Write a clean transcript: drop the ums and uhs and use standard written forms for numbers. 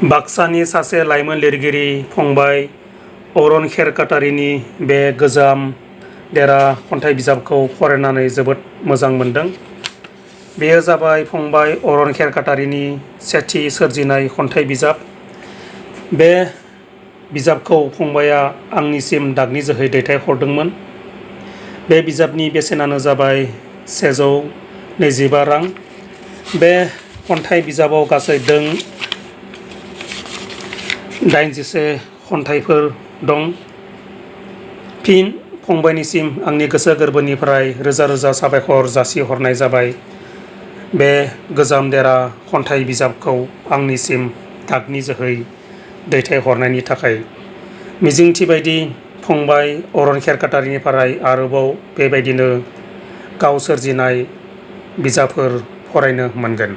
बाक्सानि सासे लाइमोन लिरगिरि फंबाय अरन खेरकाटारिनि बे गोजाम देरा खन्थाइ बिजाबखौ फरायनानै जोबोद मोजां मोनदों। बेयो जाबाय फंबाय अरन खेरकाटारिनि सेथि सोरजिनाय खन्थाइ बिजाब। बे बिजाबखौ फंबाया आंनिसिम डाकनि जोहै दैथायहरदोंमोन। बे बिजाबनि बेसेनानो जाबाय 125 रां। बे खन्थाइ बिजाबाव गासै 81 खन्थाइफोर दं। फिन फंबायनिसिम आंनि गोसो गोरबोनिफ्राय रोजा रोजा साबायखर जासिहरनाय जाबाय। बे गोजाम देरा खन्थाइ बिजाबखौ आंनिसिम डाकनि जोहै दैथायहरनायनि थाखाय मिजिंथिबायदि फंबाय अरन खेरकाटारिनिफ्राय आरोबाव बेबायदिनो गाव सोरजिनाय बिजाबफोर फरायनो मोनगोन।